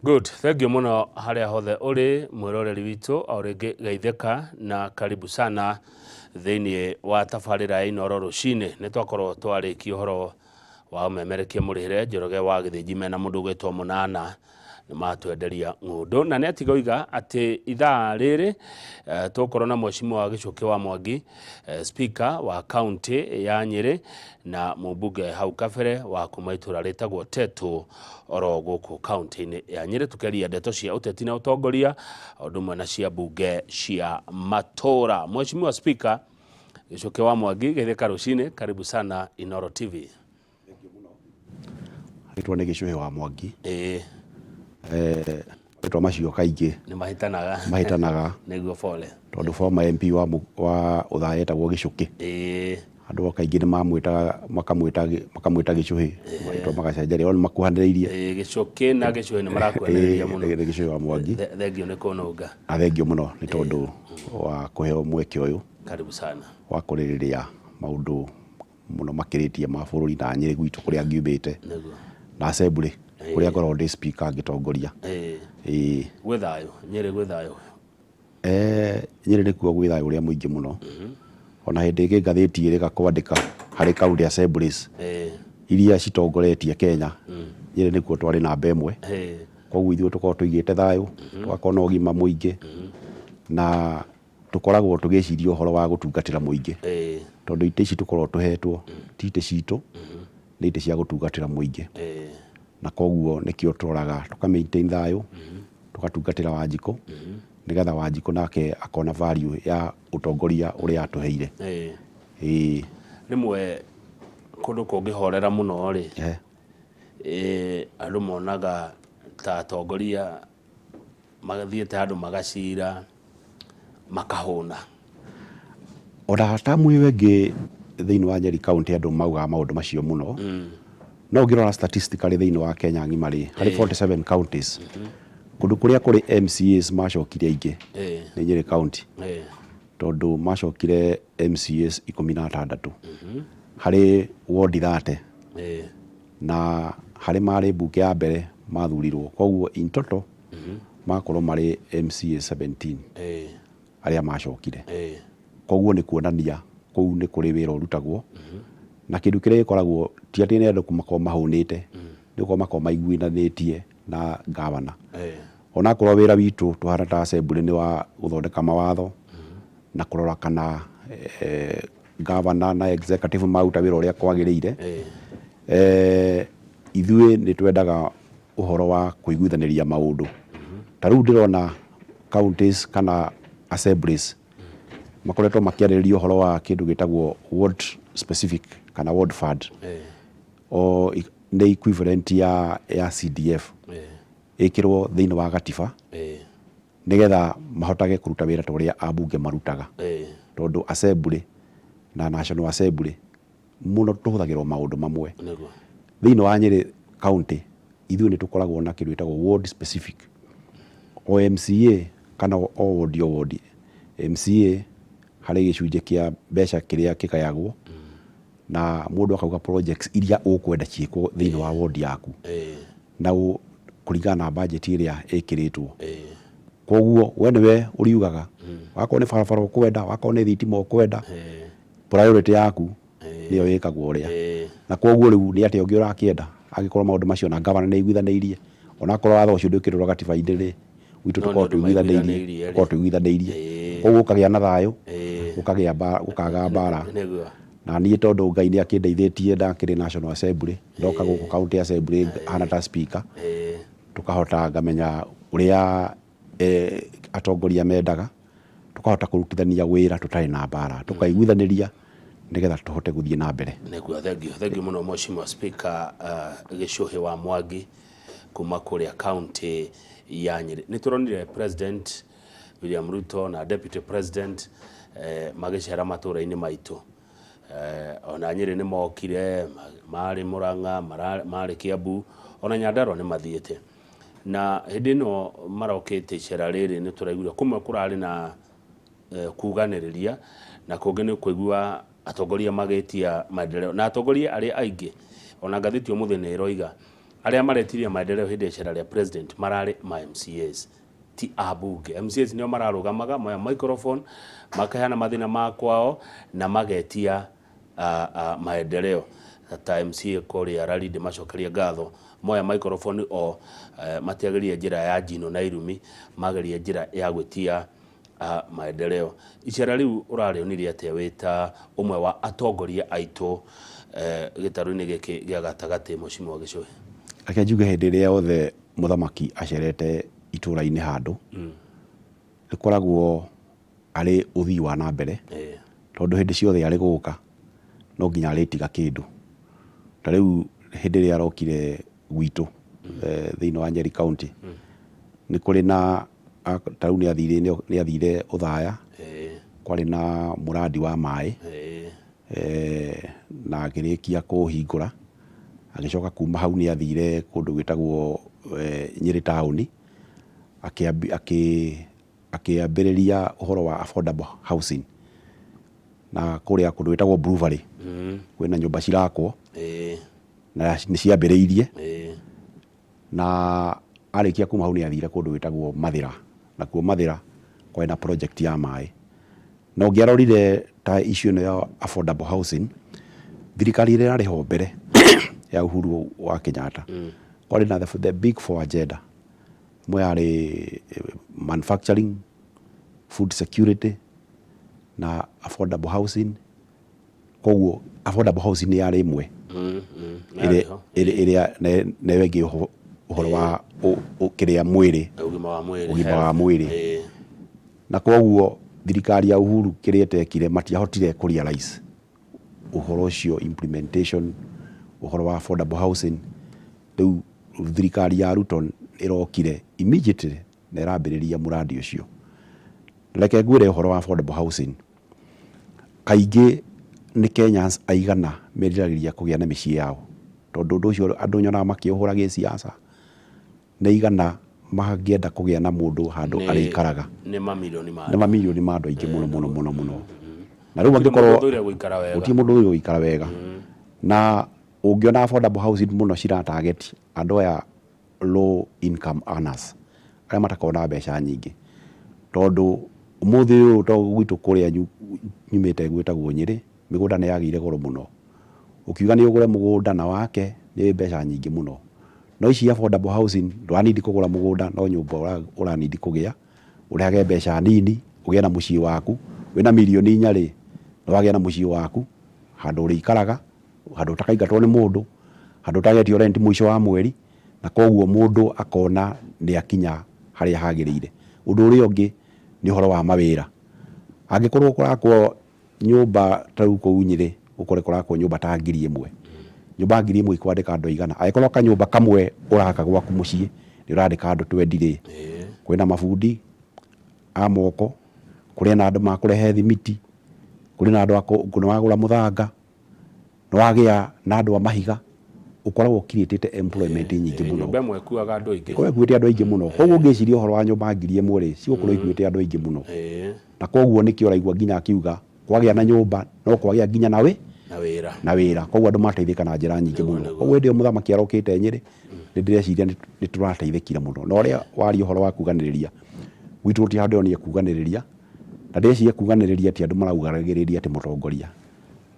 Good, thank you muno haria hothe uri mwiroreri witũ o rĩngĩ geithĩka na karibu sana thĩinĩ wa tabarĩra ya Inooro rũcinĩ. Nĩ twakorwo twarĩkia ũhoro wa ũmemerekia mũrĩhĩre Njoroge wa Gĩthĩnji mena mũndũ ũgwĩtwo Mũnana nĩ matwenderia ng'ũndũ na nĩ atiga oiga atĩ ithaa rĩrĩ tũgũkorwo na Mheshimiwa Gĩchũkĩ wa Mwangi, speaker wa county ya Nyĩrĩ na mũmbunge hau kabere wa kuma itũra rĩtagwo Tetũ oro gũkũ kaunti-inĩ ya Nyĩrĩ, tũkeria ndeto cia ũteti na ũtongoria o ũndũ ũmwe na cia mbunge cia matũra. Mheshimiwa Speaker Gĩchũkĩ wa Mwangi, geithĩka rũcinĩ, karibu sana Inooro TV. Rĩtwa nĩ Gĩcũhĩ wa Mwangi. Ĩĩ. Marĩtwa macio kaingĩ nĩ mahĩtanaga. Mahĩtanaga. Nĩguo, pole. Tondũ former MP wa Othaya etagwo Gĩcũkĩ. Andũ kaingĩ nĩ mamwĩtaga makamwĩta Gĩcũhĩ, marĩtwa magacenjania, no nĩ makuhanĩrĩirie. Ĩĩ, Gĩcũkĩ na Gĩcũhĩ nĩ marakuhanĩrĩria mũno. Nĩ Gĩcũhĩ wa Mwangi. Thengiũ nĩ kũnũnga. Na thengiũ mũno nĩ tondũ wa kũheo mweke ũyũ. Karibu sana. Wa kũrĩrĩria maũndũ mũno makĩrĩtie ma bũrũri na Nyĩrĩ gwitũ kũrĩa ngiumĩte. Na assembly kũrĩa ngoragwo ndĩ speaker ngĩtongoria. Ĩĩ. Gwĩ thayũ Nyĩrĩ, gwĩ thayũ? Nyĩrĩ nĩkuo gwĩ thayũ ũrĩa mũingĩ mũno. Ona hĩndĩ ĩngĩ ngathĩti ĩrĩga kwandĩka harĩ county assemblies iria citongoretie Kenya, Nyĩrĩ nĩkuo twarĩ namba ĩmwe. Koguo ithuĩ tũkoragwo tũigĩte thayũ, tũgakorwo na ũgima mũingĩ na tũkoragwo tũgĩciria ũhoro wa gũtungatĩra mũingĩ. Tondũ itĩ ici tũkoragwo tũhetwo ti itĩ citũ, nĩ itĩ cia gũtungatĩra mũingĩ. Na koguo nĩkĩo tũroraga tũka maintain thayũ, tũgatungatĩra Wanjikũ, nĩgetha Wanjikũ nake akona value ya ũtongoria ũrĩa atũheire. Ĩĩ. Rĩmwe kũndũ kũngĩhorera mũno rĩ, andũ monaga ta atongoria mathiĩte handũ magacira makahũna. Ona tamu ĩyo ĩngĩ thĩinĩ wa Nyeri County andũ maugaga maũndũ macio mũno. No ũngĩrora statistically thĩinĩ wa Kenya ng'ima rĩ, harĩ 47 counties, kũndũ kũrĩa kũrĩ MCAs macokire aingĩ nĩ Nyeri County. Tondũ macokire MCAs 16 harĩ ward 30 na harĩ marĩ mbunge ya mbere mathurirwo. Koguo in total makorwo marĩ MCA 17 arĩa macokire. Koguo nĩ kuonania kũu nĩ kũrĩ wĩra ũrutagwo na kĩndũ kĩrĩa gĩkoragwo ti atĩ nĩ andũ makoragwo mahũnĩte, nĩ gũkorwo makoragwo maiguithanĩtie na ngavana. Onakorwo wĩra witũ tũhana ta assembly nĩ wa gũthondeka mawatho na kũrora kana ngavana na executive maruta wĩra ũrĩa kwagĩrĩire, ithuĩ nĩ twendaga ũhoro wa kũiguithanĩria maũndũ. Ta rĩu ndĩrona counties kana assemblies makoretwo makĩarĩrĩria ũhoro wa kĩndũ gĩtagwo ward specific kana ward fund. O nĩ equivalent ya CDF ĩkĩrwo thĩinĩ wa gatiba nĩgetha mahotage kũruta wĩra ta ũrĩa ambunge marutaga. Tondũ assembly na National Assembly mũno tũhũthagĩrwo maũndũ mamwe. Thĩinĩ wa Nyĩrĩ County ithuĩ nĩ tũkoragwo na kĩndũ gĩtagwo ward specific. O MCA kana o ward o ward MCA harĩ gĩcunjĩ kĩa mbeca kĩrĩa kĩgayagwo na mũndũ akauga projects iria ũkwenda ciĩkwo thĩinĩ wa ward yaku na kũringana na budget ĩrĩa ĩkĩrĩtwo. Koguo we nĩwe ũriugaga wakorwo nĩ barabara ũkwenda, wakorwo nĩ thitima ũkwenda, priority yaku nĩyo ĩkagwo ũrĩa. Na koguo rĩu nĩ atĩa ũngĩ ũrakĩenda angĩkorwo maũndũ macio na ngavana nĩ aiguithanĩirie, onakorwo watho ũcio ndwĩkĩrĩtwo gatiba-inĩ rĩ, gwitũ tũkoragwo tũiguithanĩirie, tũkoragwo tũiguithanĩirie. Koguo gũkagĩa na thayũ, gũkagĩa mbara, gũkaga mbara. Na niĩ tondũ Ngai nĩ akĩndeithĩtie ndakĩrĩ National Assembly, ndoka gũkũ County Assembly hana ta speaker, tũkahota ngamenya ũrĩa atongoria mendaga, tũkahota kũrutithania wĩra tũtarĩ na mbara, tũkaiguithanĩria nĩgetha tũhote gũthiĩ na mbere. Nĩguo, thengiũ, thengiũ mũno Mheshimiwa Speaker Gĩchũhĩ wa Mwangi kuma kũrĩa county ya Nyĩrĩ. Nĩ tũronire President William Ruto na Deputy President magĩcera matũra-inĩ maitũ. Ona Nyĩrĩ nĩ mokire, marĩ Mũrang'a, marĩ Kĩambu, ona Nyandarua nĩ mathiĩte. Na hĩndĩ ĩno marokĩte icera rĩrĩ nĩ tũraiguire kũmwe kũrarĩ na kuganĩrĩria na kũngĩ nĩ kũigua atongoria magĩtia maendeleo na atongoria arĩa aingĩ ona ngathĩti ũmũthĩ nĩ ĩroiga. Arĩa maretirie maendeleo hĩndĩ ya icera rĩa president mararĩ ma MCAs ti ambunge. MCAs nĩo mararũgamaga moya microphone makaheana mathĩna ma kwao na magetia maendeleo ta MCA kũrĩa Rari ndĩmacokerie ngatho moya microphone o matiagĩrire njĩra ya njino na irumi magerie njĩra ya gwĩtia maendeleo. Icera rĩu ũrarĩonire atĩa wĩ ta ũmwe wa atongoria aitũ gĩtarũ-inĩ gĩkĩ gĩa gatagatĩ Mheshimiwa Gĩchũhĩ? Reke njuge hĩndĩ ĩrĩa yothe mũthamaki acerete itũra-inĩ handũ, rĩkoragwo arĩ ũthii wa na mbere, tondũ hĩndĩ ciothe arĩ gũka no nginya arĩtiga kĩndũ. Ta rĩu hĩndĩ ĩrĩa arokire gwitũ thĩinĩ wa Nyeri County, nĩ kũrĩ na ta rĩu nĩ athire Othaya, kwarĩ na mũrandi wa maĩ, na akĩrĩkia kũũhingũra, agĩcoka kuma hau nĩ athire kũndũ gwĩtagwo Nyĩrĩ taũni, akĩambĩrĩria ũhoro wa affordable housing, na kũrĩa kũndũ gwĩtagwo Blue Valley, kwĩna nyũmba cirakwo, na nĩ ciambĩrĩirie, na arĩkia kuma hau nĩ athire kũndũ gwĩtagwo Mathĩra, nakuo Mathĩra kwarĩ na project ya maĩ. Na ũngĩarorire ta issue ĩno ya affordable housing, thirikari ĩrĩa ĩrarĩ ho mbere ya Uhuru wa Kenyatta, kwarĩ na the big four agenda. Ĩmwe yarĩ manufacturing, food security na affordable housing. Koguo affordable housing yarĩ ĩmwe ĩrĩa na ĩyo ĩngĩ ũhoro wa kĩrĩa mwĩrĩ, ũgima wa mwĩrĩ. Na koguo thirikari ya Uhuru kĩrĩa ĩtekire matiahotire kũ realize ũhoro ũcio implementation, ũhoro wa affordable housing. Rĩu thirikari ya Ruto ĩrokire immediately na ĩrambĩrĩria mũrandi ũcio. Reke ngwĩre ũhoro wa affordable housing, kaingĩ nĩ Kenyans aigana meriragĩria kũgĩa na mĩciĩ yao, tondũ ũndũ ũcio andũ nyonaga makĩũhũra gĩsiasa, nĩ aigana mangĩenda kũgĩa na mũndũ handũ arĩikaraga. Nĩ mamirioni ma Nĩ mamirioni ma andũ aingĩ mũno mũno mũno mũno. Na rĩu angĩkorwo ũthũire gũikara wega, gũtirĩ mũndũ ũthũire gũikara wega. Na ũngĩona affordable housing mũno cira target andũ aya low income earners, arĩa matakoragwo na mbeca nyingĩ. Tondũ ũmũthĩ ũyũ to gwitũ kũrĩa nyumĩte gwĩtagwo Nyĩrĩ, mĩgũnda nĩ yagĩire goro mũno. Ũkiuga nĩ ũgũre mũgũnda na wake nĩ mbeca nyingĩ mũno. No ici affordable housing ndũra need kũgũra mũgũnda, no nyũmba ũra need kũgĩa, ũrĩhage mbeca nini, ũgĩe na mũciĩ waku. Wĩna mirioni 4 rĩ, nĩ wagĩa na mũciĩ waku, handũ ũrĩikaraga, handũ ũtakaingatwo nĩ mũndũ, handũ ũtagetio rent mũico wa mweri, na koguo mũndũ akona nĩ akinya harĩa hagĩrĩire. Ũndũ ũrĩa ũngĩ nĩ ũhoro wa mawĩra. Angĩkorwo kũrakwo nyũmba ta rĩu kũu Nyĩrĩ, ũkore kũrakwo nyũmba ta 1000. Nyũmba 1000 ikwandĩka andũ aigana? Angĩkorwo kanyũmba kamwe ũraka gwaku mũciĩ nĩ ũrandĩka andũ 20 rĩ, kwĩna mabundi a moko, kũrĩ na andũ makũrehe thimiti, kũrĩ na andũ a nĩ wagũra mũthanga, nĩ wagĩa na andũ a mahiga, ũkoragwo create employment nyingĩ mũno. Nyũmba ĩmwe ĩkuaga andũ aingĩ. Ĩkoragwo ĩkuĩte andũ aingĩ mũno. Koguo ũngĩciria ũhoro wa nyũmba 1000 rĩ, cigũkorwo ikuĩte andũ aingĩ mũno. Na koguo nĩkĩo ũraigua nginya akiuga kwagĩa na nyũmba no kwagĩa nginya na wĩ na wĩra. Na wĩra. Koguo andũ mateithĩka na njĩra nyingĩ mũno. Koguo hĩndĩ ĩyo mũthamaki arokĩte Nyĩrĩ, nĩ ndĩreciria nĩ tũrateithĩkire mũno. Na ũrĩa waria ũhoro wa kuganĩrĩria, gwitũ gũtirĩ handũ ndĩronire kuganĩrĩria, na ndĩreciria kuganĩrĩria ti andũ marauganagĩrĩria atĩ mũtongoria.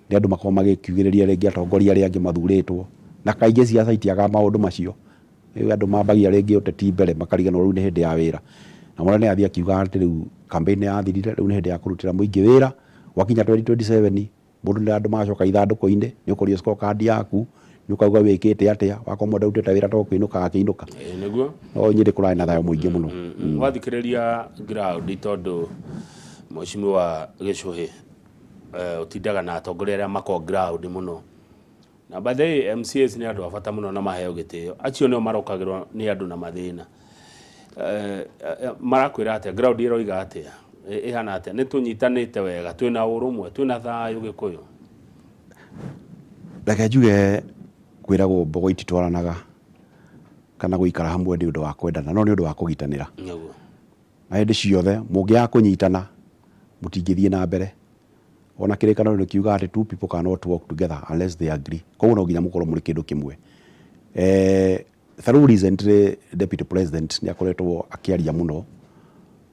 Nĩ andũ makoragwo magĩkiugĩrĩria rĩngĩ atongoria arĩa angĩ mathurĩtwo, na kaingĩ siasa itiagaga maũndũ macio. Rĩu andũ mambagia rĩngĩ ũteti mbere makariganĩrwo rĩu nĩ hĩndĩ ya wĩra. Na mwana nĩ athiĩ akiugaga atĩ rĩu campaign nĩ yathirire, rĩu nĩ hĩndĩ ya kũrutĩra mũingĩ wĩra. Gwakinya 2027 mũndũ nĩ andũ magacoka ithandũkũ-inĩ, nĩ ũkũrio scorecard yaku, nĩ ũkauga wĩkĩte atĩa, wakorwo mũndũ arutĩte wĩra to kũinũka akĩinũka. Nĩguo. No Nyĩrĩ kũrarĩ na thayũ mũingĩ mũno. Wathikĩrĩria ground tondũ Mheshimiwa Gĩchũhĩ ũtindaga na atongoria arĩa makoragwo ground mũno. Na by the way MCAs nĩ andũ a bata mũno na maheo gĩtĩo. Acio nĩo marokagĩrwo nĩ andũ na mathĩna. Marakwĩra atĩa? Ground ĩroiga atĩa? Ĩhana atĩa? Nĩ tũnyitanĩte wega, twĩna ũrũmwe, twĩna thayũ Gĩkũyũ? Reke njuge kwĩragwo mbogo ititwaranaga kana gũikara hamwe nĩ ũndũ wa kwendana, no nĩ ũndũ wa kũgitanĩra. Na hĩndĩ ciothe mũngĩaga kũnyitana mũtingĩthiĩ na mbere. Ona kĩrĩkanĩro nĩ kiugaga atĩ two people cannot walk together unless they agree. Koguo no nginya mũkorwo mũrĩ kĩndũ kĩmwe. Through recently deputy president nĩ akoretwo akĩaria mũno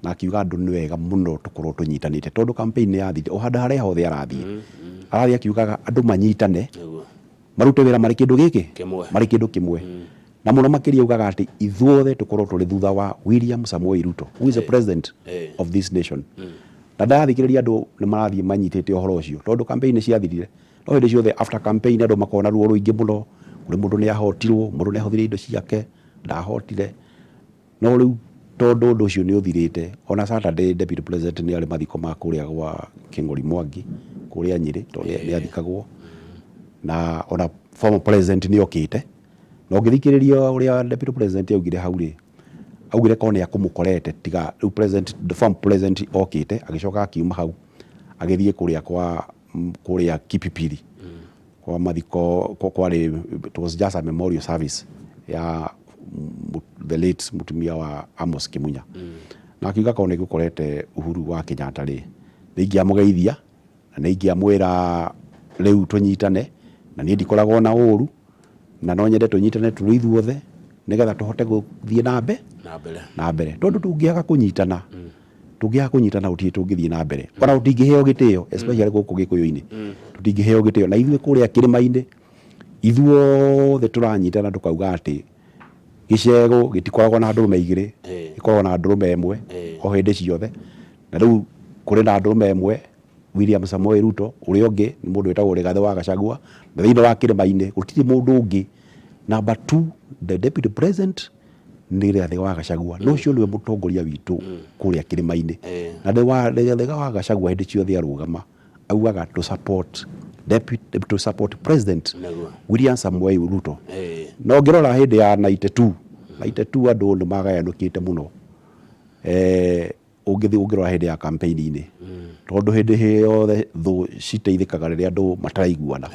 na akiuga andũ nĩ wega mũno tũkorwo tũnyitanĩte tondũ campaign nĩ yathire o handũ harĩa hothe arathiĩ arathiĩ akiugaga andũ manyitane marute wĩra marĩ kĩndũ gĩkĩ Kĩmwe. Marĩ kĩndũ kĩmwe, na mũno makĩria augaga atĩ ithuothe tũkorwo tũrĩ thutha wa William Samoei Ruto, who is the president of this nation. Na ndathikĩrĩria andũ nĩ marathiĩ manyitĩte ũhoro ũcio tondũ campaign nĩ ciathirire, no hĩndĩ ciothe after campaign andũ makoragwo na ruo rũingĩ mũno. Kũrĩ mũndũ nĩ ahotirwo, mũndũ nĩ ahũthĩrire indo ciake, ndahotire. No rĩu tondũ ũndũ ũcio nĩ ũthirĩte, ona Saturday deputy president nĩ arĩ mathiko ma kũrĩa gwa Kĩng'ori Mwangi kũrĩa Nyĩrĩ tondũ nĩ athikagwo, na ona former president nĩ okĩte. Na ũngĩthikĩrĩria ũrĩa deputy president augire hau rĩ, augire korwo nĩ akũmũkorete tiga rĩu president, the former president okĩte agĩcoka akiuma hau agĩthiĩ kũrĩa kwa kũrĩa Kipipiri kwa mathiko kwarĩ, it was just a memorial service ya the late mũtumia wa Amos Kimunya. Na akiuga korwo nĩ ngũkorete Uhuru wa Kenyatta rĩ, nĩ ingĩamũgeithia na nĩ ingĩamwĩra rĩu tũnyitane, na niĩ ndikoragwo na ũru na no nyende tũnyitane tũrĩ ithuothe nĩgetha tũhote gũthiĩ na mbe na mbere. Na mbere, tondũ tũngĩaga kũnyitana gũtirĩ tũngĩthiĩ na mbere, ona tũtingĩheo gĩtĩo, especially gũkũ Gĩkũyũ-inĩ tũtingĩheo gĩtĩo. Na ithuĩ kũrĩa kĩrĩma-inĩ ithuothe tũranyitana tũkauga atĩ gĩcegũ gĩtikoragwo na ndũrũme igĩrĩ, gĩkoragwo na ndũrũme ĩmwe o hĩndĩ ciothe. Na rĩu kũrĩ na ndũrũme ĩmwe, William Samoei Ruto, ũrĩa ũngĩ nĩ mũndũ wĩtagwo Rigathĩ wa Gachagua. Na thĩinĩ wa kĩrĩma-inĩ gũtirĩ mũndũ ũngĩ number two, the deputy president nĩ Rigathĩ wa Gachagua, na ũcio nĩwe mũtongoria witũ kũrĩa kĩrĩma-inĩ. Na Rigathĩ wa Gachagua hĩndĩ ciothe arũgama augaga to support deputy, to support president William Samoei Ruto. Na ũngĩrora hĩndĩ ya 92 92 andũ nĩ magayanũkĩte mũno, ũngĩthiĩ ũngĩrora hĩndĩ ya campaign-inĩ, tondũ hĩndĩ yothe thũ citeithĩkaga rĩrĩa andũ mataraiguana.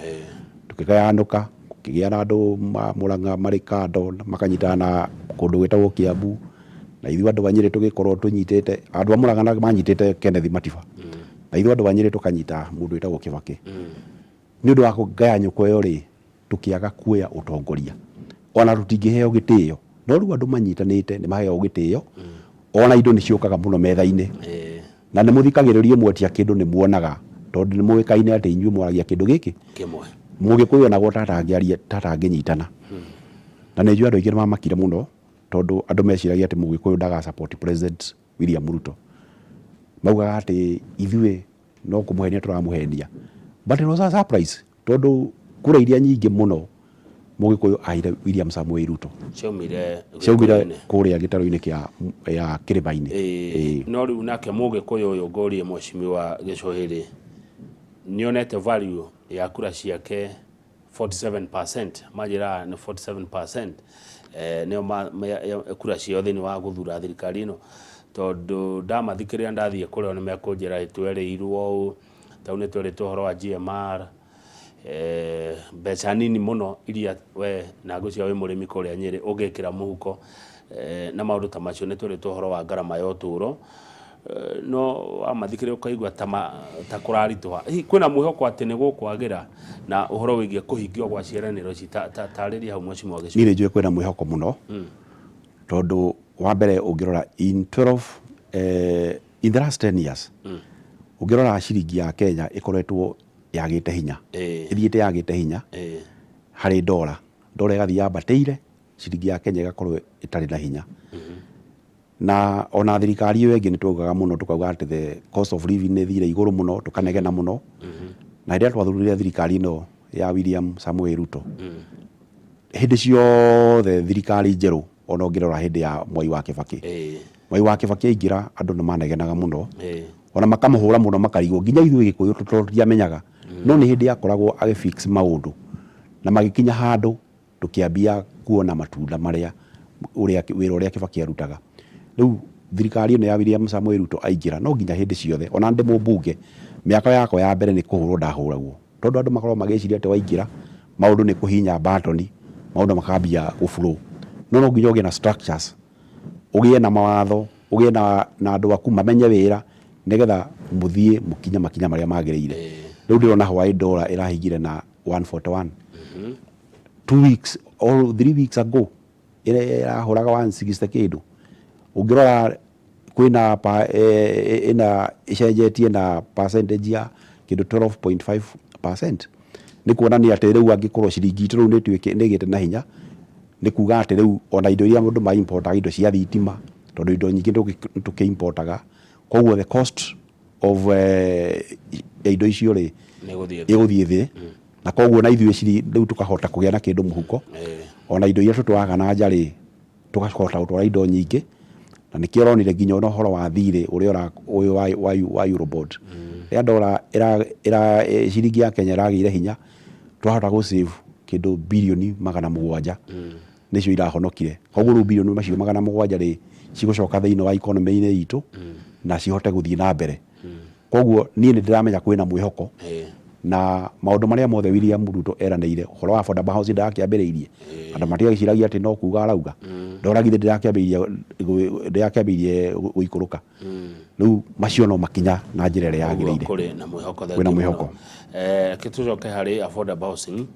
Tũkĩgayanũka, gũkĩgĩa na andũ ma Mũrang'a marĩ kando na makanyitana na kũndũ gwĩtagwo Kiambu, na ithuĩ andũ a Nyĩrĩ tũgĩkorwo tũnyitĩte andũ a Mũrang'a na manyitĩte Kenneth Matiba, na ithuĩ andũ a Nyĩrĩ tũkanyita mũndũ wĩtagwo Kĩbakĩ. Nĩ ũndũ wa kũgayanyũko ĩyo rĩ, tũkĩaga kuoya ũtongoria, ona tũtingĩheo gĩtĩo. No rĩu andũ manyitanĩte nĩ maheagwo gĩtĩo, ona indo nĩ ciũkaga mũno metha-inĩ, na nĩ mũthikagĩrĩrio mwetia kĩndũ nĩ muonaga tondũ nĩ mũĩkaine atĩ inyuĩ mwaragia kĩndũ gĩkĩ kĩmwe. Mũgĩkũyũ onagwo tatangĩaria tatangĩnyitana, na nĩ njũĩ andũ aingĩ nĩ mamakire mũno tondũ andũ meciragia atĩ mũgĩkũyũ ndaga support President William Ruto. Maugaga atĩ ithuĩ no kũmũhenia tũramũhenia, but it was a surprise tondũ kura iria nyingĩ mũno mũgĩkũyũ aheire William Samoei Ruto ciaumire ciaumire Gĩkũyũ-inĩ. Kũrĩa gĩtarũ-inĩ kĩa ya kĩrĩma-inĩ. No rĩu nake mũgĩkũyũ ũyũ ngũrie, mheshimiwa Gĩcũhĩrĩ, nĩonete value ya kura ciake 47%, manjĩraga nĩ 47%, nĩo kura ciao thĩinĩ wa gũthura thirikari ĩno, tondũ ndamathikĩrĩria ndathiĩ kũrĩa nĩ mekũnjĩra twĩrĩirwo ũũ, tau nĩ twerĩtwo ũhoro wa GMR, mbeca nini mũno iria we na ngwĩciria wĩ mũrĩmi kũrĩa Nyĩrĩ ũngĩkĩra mũhuko, na maũndũ ta macio. Nĩ twerĩtwo ũhoro wa ngarama ya ũtũũro. No wamathikĩrĩria ũkaigua ta kũraritũha. Hihi kwĩna mwĩhoko atĩ nĩ gũkwagĩra na ũhoro wĩgiĩ kũhingio gwa ciĩranĩro ici? Tarĩria hau, mheshimiwa Gĩcũhĩ. Niĩ nĩ njũĩ kwĩna mwĩhoko mũno tondũ wa mbere ũngĩrora in 12 in the last 10 years, ũngĩrora ciringi ya Kenya ĩkoretwo yagĩte hinya, ĩthiĩte yagĩte hinya harĩ ndora. Ndora ĩgathiĩ yambatĩire, ciringi ya Kenya ĩgakorwo ĩtarĩ na hinya. Na ona thirikari ĩyo ĩngĩ nĩ twaugaga mũno tũkauga atĩ the cost of living nĩ ĩthire igũrũ mũno, tũkanegena mũno. Na hĩndĩ ĩrĩa twathurire thirikari ĩno ya William Samoei Ruto, hĩndĩ ciothe thirikari njerũ, ona ũngĩrora hĩndĩ ya Mwai wa Kĩbakĩ, Mwai wa Kĩbakĩ aingĩra andũ nĩ manegenaga mũno, ona makamũhũra mũno makarigwo nginya ithuĩ Gĩkũyũ tondũ tũtiamenyaga. No nĩ hĩndĩ akoragwo agĩ fix maũndũ na magĩkinya handũ tũkĩambia kuona matunda marĩa ũrĩa wĩra ũrĩa Kĩbakĩ arutaga. Rĩu thirikari ĩno ya William Samoei Ruto aingĩra, no nginya hĩndĩ ciothe ona ndĩ mũmbunge mĩaka yakwa ya mbere nĩ kũhũrwo ndahũragwo tondũ andũ makoragwo magĩciria atĩ waingĩra maũndũ nĩ kũhihinya batoni maũndũ makambia gũblow. No no nginya ũgĩe na structures, ũgĩe na mawatho, ũgĩe na andũ aku mamenye wĩra nĩgetha mũthiĩ mũkinye makinya marĩa magĩrĩire. Rĩu ndĩrona why dollar ĩrahingire na 141 2 weeks or 3 weeks ago. Ĩrahũraga 160 kĩndũ. Ũngĩrora kwĩna ĩna ĩcenjetie na percentage ya kĩndũ 12.5%. Nĩ kuonania atĩ rĩu angĩkorwo ciringi itũ rĩu nĩ ĩgĩte na hinya, nĩ kuga atĩ rĩu ona indo iria mũndũ ma importaga, indo cia thitima, tondũ indo nyingĩ nĩ tũkĩ importaga, koguo the cost of ya indo icio rĩ, nĩ gũthiĩ thĩ. Ĩgũthiĩ thĩ, na koguo na ithuĩ rĩu tũkahota kũgĩa na kĩndũ mũhuko. Ona indo iria tũtwaraga na nja rĩ, tũkahota gũtwara indo nyingĩ, na nĩkĩo ũronire nginya ona ũhoro wa thirĩ ũrĩa ũyũ wa Eurobond, rĩrĩa ndora ciringi ya Kenya ĩragĩire hinya, twahota gũ save kĩndũ birioni 700, nĩcio irahonokire. Koguo rĩu birioni macio 700 rĩ, cigũcoka thĩinĩ wa economy-inĩ itũ na cihote gũthiĩ na mbere. Koguo niĩ nĩ ndĩramenya kwĩna mwĩhoko na maũndũ marĩa mothe William Ruto eranĩire, ũhoro wa affordable housing ndakĩambĩrĩirie, andũ matigagĩciragia atĩ no kuga arauga. Ndora githĩ ndĩrakĩambĩrĩirie gũikũrũka rĩu, macio no makinya na njĩra ĩrĩa yagĩrĩire. Kũrĩ na mwĩhoko. Kwĩna Thank you mwĩhoko. mũno. Reke tũcoke harĩ affordable housing.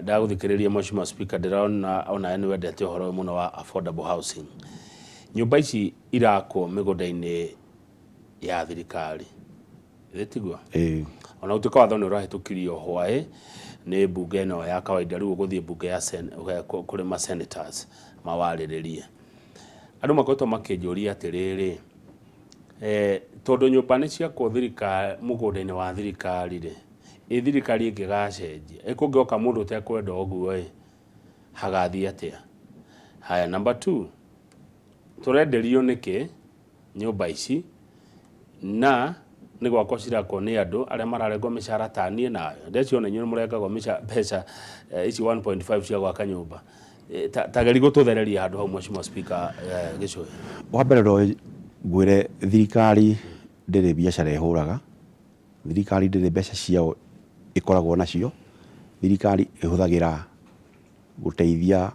Ndagũthikĩrĩria, Mheshimiwa Speaker, ndĩrona onawe nĩ wendete ũhoro ũyũ mũno wa affordable housing. Nyũmba ici irakwo mĩgũnda-inĩ ya thirikari, ĩ tiguo? Ĩĩ. Ona gũtuĩka watho nĩ ũrahĩtũkirio hwaĩ nĩ mbunge ĩno ya kawaida, rĩu ũgũthiĩ mbunge ya kũrĩ ma senators mawarĩrĩrie. Andũ makoretwo makĩnjũria atĩrĩrĩ, tondũ nyũmba nĩ ciakwo thirikari mũgũnda-inĩ wa thirikari rĩ, ĩ thirikari ĩngĩgacenjia, ĩ kũngĩoka mũndũ ũtekwenda ũguo ĩ, hagathiĩ atĩa? Haya, number two, tũrenderio nĩkĩ nyũmba ici na nĩ gwakwo cirakwo nĩ andũ arĩa mararengwo mĩcara ta niĩ nawe? Ndeciona inyuĩ mũrengagwo mbeca ici 1.5 cia gwaka nyũmba. Ta geri gũtũthereria handũ hau, Mheshimiwa Speaker Gĩcũhĩ. Wa mbere no ngwĩre thirikari ndĩrĩ biacara ĩhũraga, thirikari ndĩrĩ mbeca ciao ĩkoragwo nacio. Thirikari ĩhũthagĩra gũteithia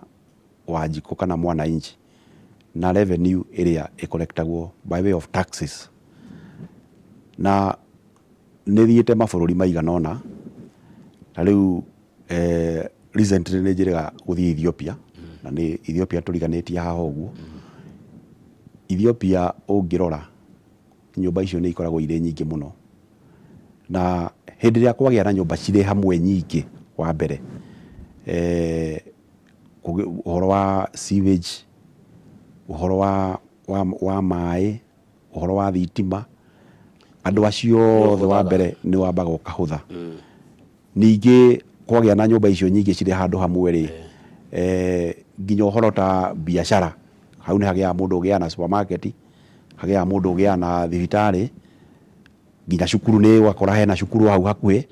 Wanjikũ kana mwananchi na revenue ĩrĩa ĩcollectagwo by way of taxes. Na nĩ thiĩte mabũrũri maigana ũna, na rĩu recently nĩ njĩrĩga gũthiĩ Ethiopia, na nĩ Ethiopia tũriganĩtie haha ũguo. Ethiopia ũngĩrora nyũmba icio nĩ ikoragwo irĩ nyingĩ mũno, na hĩndĩ ĩrĩa kwagĩa na nyũmba cirĩ hamwe nyingĩ, wa mbere ũhoro wa sewage, ũhoro wa maĩ, ũhoro wa thitima, andũ acio othe, wa mbere nĩ wambaga ũkahũtha. Ningĩ kwagĩa na nyũmba icio nyingĩ cirĩ handũ hamwe rĩ, nginya ũhoro ta biacara hau nĩ hagĩaga mũndũ ũgĩaga na supermarket, hagĩaga mũndũ ũgĩaga na thibitarĩ, nginya cukuru nĩ ũgakora hena cukuru hau hakuhĩ.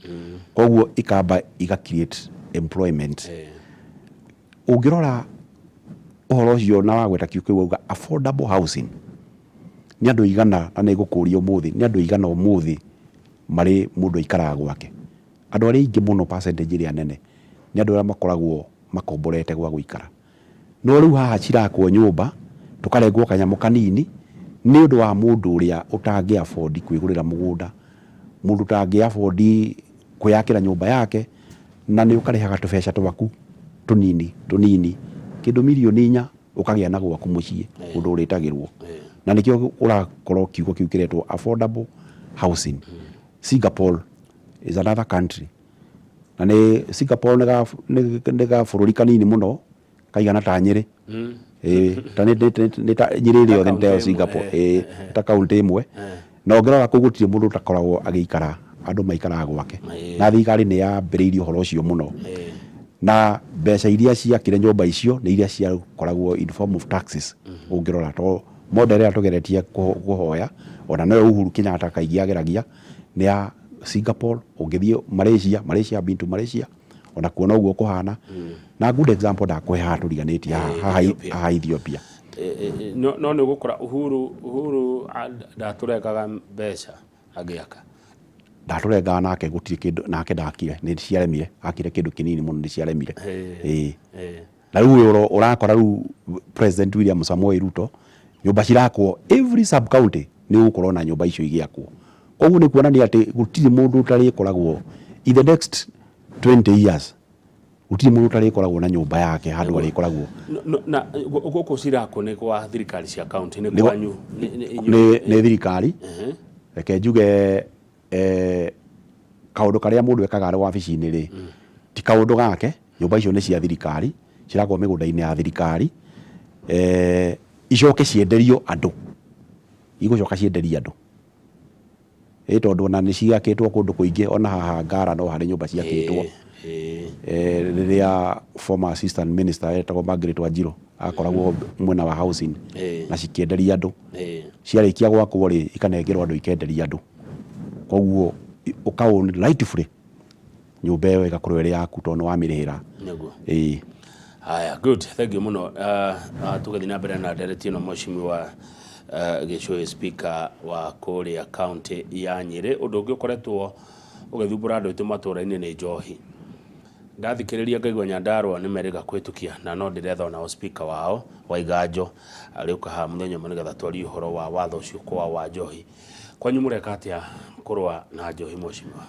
Koguo ikamba iga create employment. Ũngĩrora ũhoro ũcio na wagweta kiugo kĩu wauga affordable housing, nĩ andũ aigana, na nĩ ngũkũria ũmũthĩ, nĩ andũ aigana ũmũthĩ marĩ mũndũ aikaraga gwake? Andũ arĩa aingĩ mũno, percentage ĩrĩa nene, nĩ andũ arĩa makoragwo makomborete gwa gũikara. No rĩu haha cirakwo nyũmba, tũkarengwo kanyamũ kanini nĩ ũndũ wa mũndũ ũrĩa ũtangĩ afford kwĩgũrĩra mũgũnda, mũndũ ũtangĩ afford kwĩyakĩra nyũmba yake, na nĩ ũkarĩhaga tũbeca twaku tũnini tũnini, kĩndũ mirioni 4, ũkagĩa na gwaku mũciĩ kũndũ ũrĩtagĩrwo. Na nĩkĩo ũrakorwo kiugo kĩu kĩretwo affordable housing. Singapore is another country, na nĩ Singapore nĩ ga bũrũri kanini mũno kaigana ta Nyĩrĩ. Ĩĩ, ta nĩ ta Nyĩrĩ ĩrĩ yothe nĩ tayo kaunti ĩmwe, Singapore. Ĩĩ, ta kaunti ĩmwe. Na ũngĩrora kũu gũtirĩ mũndũ ũtakoragwo agĩikara, andũ maikaraga gwake. Na thirikari nĩ yambĩrĩirie ũhoro ũcio mũno, na mbeca iria ciakire nyũmba icio nĩ iria ciakoragwo in form of taxes. Ũngĩrora to model ĩrĩa tũgeretie kũhoya, ona noyo Uhuru Kenyatta kaingĩ ageragia, nĩ ya Singapore. Ũngĩthiĩ Malaysia, Malaysia, been to Malaysia, ona kuo noguo kũhana. Na good example ndakũhe haha tũriganĩtie haha, haha Ethiopia. Haha Ethiopia. No nĩ ũgũkora Uhuru ndatũrengaga mbeca agĩaka. Ndatũrengaga nake, gũtirĩ kĩndũ nake ndakire, nĩ ciaremire. Akire kĩndũ kĩnini mũno, nĩ ciaremire. Ĩĩ. Na rĩu ũyũ ũrakora rĩu President William Samoei Ruto, nyũmba cirakwo every sub county, nĩ ũgũkorwo na nyũmba icio igĩakwo. Koguo nĩ kuonania atĩ gũtirĩ mũndũ ũtarĩkoragwo in the next 20 years. Gũtirĩ mũndũ ũtarĩkoragwo na nyũmba yake handũ arĩkoragwo. Na gũkũ cirakwo nĩ kwa thirikari cia kaunti, nĩ Nĩ kwanyu? Nĩ thirikari. Reke njuge kaũndũ karĩa mũndũ ekaga arĩ wabici-inĩ rĩ, ti kaũndũ gake. Nyũmba icio nĩ cia thirikari, cirakwo mĩgũnda-inĩ ya thirikari, icoke cienderio andũ, igũcoka cienderio andũ. Ĩ tondũ ona nĩ ciakĩtwo kũndũ kũingĩ, ona haha Ngara no harĩ nyũmba ciakĩtwo. Rĩrĩa former assistant minister etagwo Margaret Wanjiru akoragwo mwena wa housing, na cikĩenderia andũ. Ciarĩkia gwakwo rĩ, ikanengerwo andũ, ikenderia andũ. Koguo ũka own rightfully nyũmba ĩyo, ĩgakorwo ĩrĩ yaku tondũ nĩ wamĩrĩhĩra. Ĩĩ. Haya, good, thank you mũno. Tũgĩthiĩ na mbere na ndereti ĩno, mheshimiwa Gĩcũhĩ, speaker wa kũrĩa county ya Nyĩrĩ, ũndũ ũngĩ ũkoretwo ũgĩthumbũra andũ aitũ matũũra-inĩ nĩ njohi. Ndathikĩrĩria ngaigua Nyandarũa nĩ merĩga kũhĩtũkia, na no ndĩretha onao speaker wao wa Iganjo arĩũka haha mũthenya ũmwe nĩgetha twarie ũhoro wa watho ũcio kwao wa njohi. Kwanyu mũreka atĩa kũrũa na njohi, mheshimiwa?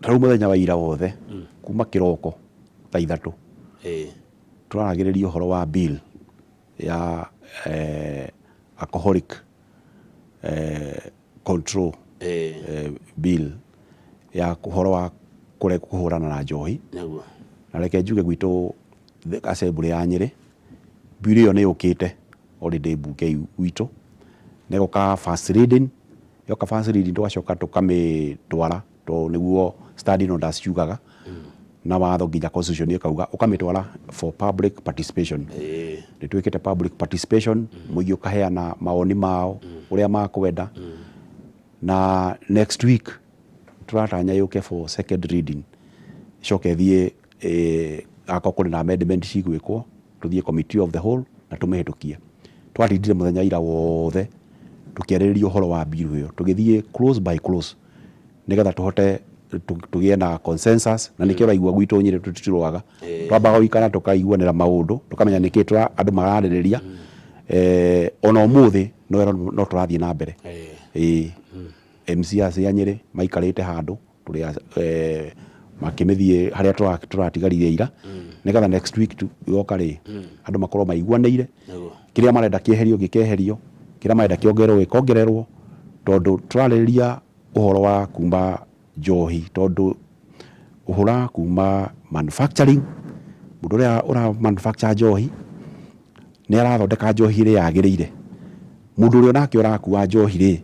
Ta rĩu mũthenya wa ira wothe kuma kĩroko thaa 3 tũraragĩrĩria ũhoro wa bill ya alcoholic control bill, ya ũhoro wa kũhũrana na njohi. Na reke njuge gwitũ assembly ya Nyĩrĩ, bill ĩyo nĩ yũkĩte already mbunge gwitũ, na ĩgoka first reading. Yoka first reading, tũgacoka tũkamĩtwara, tondũ nĩguo standing orders ciugaga na watho, nginya constitution ĩkauga ũkamĩtwara for public participation. Nĩ twĩkĩte public participation, mũingĩ ũkaheana mawoni mao ũrĩa makwenda, na next week tũratanya yũke for second reading, ĩcoke ĩthiĩ, akorwo kũrĩ na amendment cigwĩkwo, tũthiĩ committee of the whole na tũmĩhĩtũkie. Twatindire mũthenya ira wothe tũkĩarĩrĩria ũhoro wa bill ĩyo, tũgĩthiĩ clause by clause nĩgetha tũhote tũgĩe na consensus. Na nĩkĩo ũraigua gwitũ Nyĩrĩ tũtirũaga, twambaga gũikara tũkaiguanĩra maũndũ, tũkamenya nĩkĩ andũ mararĩrĩria. Ona ũmũthĩ no tũrathiĩ na mbere. Ĩĩ, MCAs a Nyĩrĩ maikarĩte handũ tũrĩ makĩmĩthiĩ harĩa tũratigarire ira, nĩgetha next week yoka rĩ, andũ makorwo maiguanĩire. Kĩrĩa marenda kĩeherio gĩkeherio, kĩrĩa marenda kĩongererwo gĩkongererwo, tondũ tũrarĩrĩria ũhoro wa kuma njohi, tondũ ũhũra kuma manufacturing, mũndũ ũrĩa ũra manufacture njohi nĩ arathondeka njohi ĩrĩa yagĩrĩire? Mũndũ ũrĩa onake ũrakua njohi rĩ,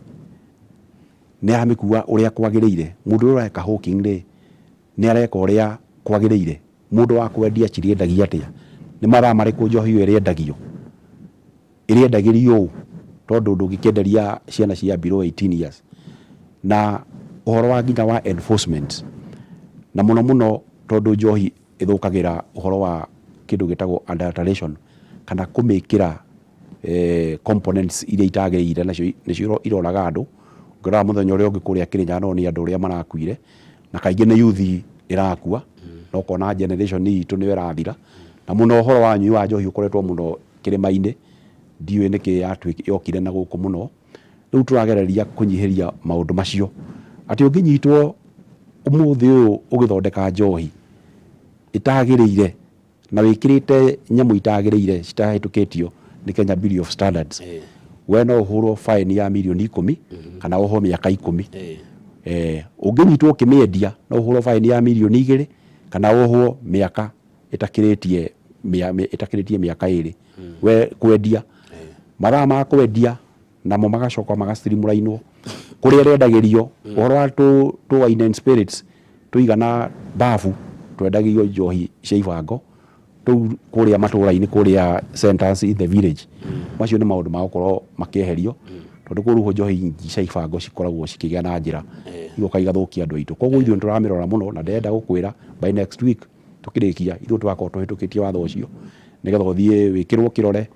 nĩ aramĩkua ũrĩa kwagĩrĩire? Mũndũ ũrĩa ũreka hawking rĩ, nĩ areka ũrĩa kwagĩrĩire? Mũndũ wa kwendia cirĩendagia atĩa? Nĩ mathaa marĩkũ njohi ĩyo ĩrĩendagio, ĩrĩendagĩrio ũ? Tondũ ndũngĩkĩenderia ciana cia below 18 years. Na ũhoro wa nginya wa enforcement, na mũno mũno tondũ njohi ĩthũkagĩra ũhoro wa kĩndũ gĩtagwo adulteration, kana kũmĩkĩra components iria itagĩrĩire, nacio nĩcio iroraga andũ. Ũngĩrora mũthenya ũrĩa ũngĩ kũrĩa Kĩrĩnyaga, no nĩ andũ ũrĩa marakuire, na kaingĩ nĩ youth ĩrakua, na ũkona generation itũ nĩyo ĩrathira. Na mũno ũhoro wa ũnyui wa njohi ũkoretwo mũno kĩrĩma-inĩ, ndiũĩ nĩkĩ yokire na gũkũ mũno. Rĩu tũragereria kũnyihĩria maũndũ macio, atĩ ũngĩnyitwo ũmũthĩ ũyũ ũgĩthondeka njohi ĩtagĩrĩire na wĩkĩrĩte nyamũ itagĩrĩire citahĩtũkĩtio nĩ Kenya Bureau of Standards, we no ũhũrwo fine ya mirioni 10 kana wohwo mĩaka 10. Ũngĩnyitwo ũkĩmĩendia, no ũhũrwo fine ya mirioni 2 kana wohwo mĩaka ĩtakĩrĩtie mĩaka 2. We kwendia, mathaa ma kwendia namo magacoka magastreamlinwo kũrĩa ĩrendagĩrio. Ũhoro wa tũ wine and spirits tũigana babu twendagĩrio njohi cia ibango tũu kũrĩa matũra-inĩ, kũrĩa centers in the village, macio nĩ maũndũ ma gũkorwo makĩeherio, tondũ kũu njohi nyingĩ cia ibango cikoragwo cikĩgĩa na njĩra igoka igathũkia andũ aitũ. Koguo ithuĩ nĩ tũramĩrora mũno, na ndĩrenda gũkwĩra by next week tũkĩrĩkia, ithuĩ tũgakorwo tũhĩtũkĩtie watho ũcio, nĩgetha ũthiĩ wĩkĩrwo kĩrore,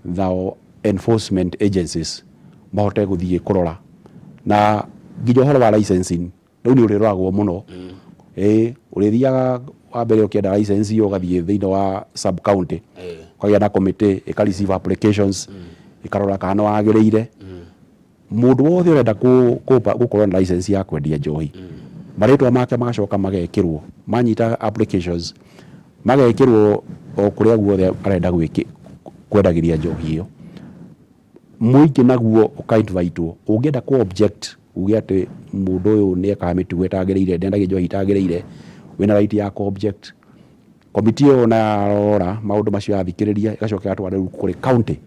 nao enforcement agencies mahote gũthiĩ kũrora. Na nginya ũhoro wa licensing rĩu nĩ ũrĩroragwo mũno. Ĩĩ, ũrĩthiaga wa mbere ũkĩenda license ĩyo, ũgathiĩ thĩinĩ wa sub county, ũkagĩa na committee ĩka receive applications, ĩkarora kana nĩ wagĩrĩire. Mũndũ wothe ũrenda gũkorwo na license ya kwendia njohi Marĩtwa make magacoka magekĩrwo manyita applications, magekĩrwo o kũrĩa guothe arenda kwendagĩria njohi ĩyo. Mũingĩ naguo ũkainvitwo, ũngĩenda kũ object, uge atĩ mũndũ ũyũ nĩ ekaga mĩtugo ĩtagĩrĩire, ndendagia njohi itagĩrĩire, wĩna right ya kũ object. Komiti ĩyo na yarora maũndũ macio, yathikĩrĩria, ĩgacoka ĩgatwara rĩu kũrĩ county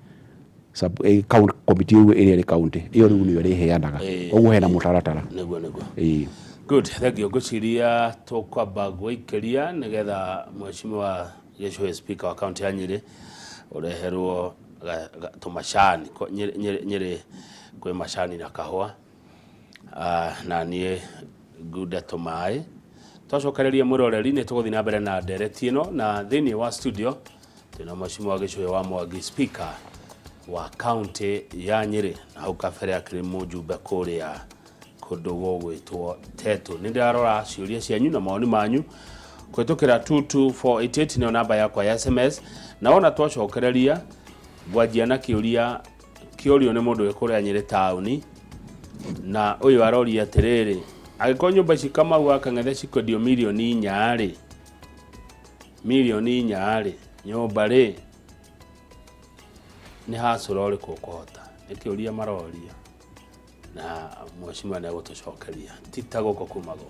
committee rĩu ĩrĩa ĩrĩ county ĩyo, rĩu nĩyo ĩrĩheanaga. Ũguo hena mũtaratara. Nĩguo. Ĩĩ. Good, thank you. Ngwĩciria tũkwamba gwĩikĩria nĩgetha Mheshimiwa Gĩcũhĩ, Speaker wa kaunti ya Nyĩrĩ, ũreherwo tũmacani. Nyĩrĩ kwĩ macani na kahũa. Na niĩ ngunde tũmaĩ. Twacokereria, mwĩroreri, nĩ tũgũthiĩ na mbere na ndereti ĩno, na thĩinĩ wa studio twĩna Mheshimiwa Gĩcũhĩ wa Mwangi, Speaker wa kaunti ya Nyĩrĩ, na hau kabere akĩrĩ mũjumbe kũrĩa kũndũ gũgwĩtwo Tetu. Nĩ ndĩrarora ciũria cianyu na mawoni manyu kũhĩtũkĩra 22488, nĩyo namba yakwa ya SMS. Na wona twacokereria, ngwanjia na kĩũria kĩũrio nĩ mũndũ wĩ kũrĩa Nyĩrĩ taũni, na ũyũ aroria atĩrĩrĩ, angĩkorwo nyũmba ici Kamau wa Kang'ethe cikwendio mirioni 4 rĩ, mirioni 4 rĩ, nyũmba rĩ, nĩ hacũra ũrĩkũ ũkũhota? Nĩ kĩũria maroria, na mheshimiwa nĩ egũtũcokeria. Ti ta gũkũ kumagwo.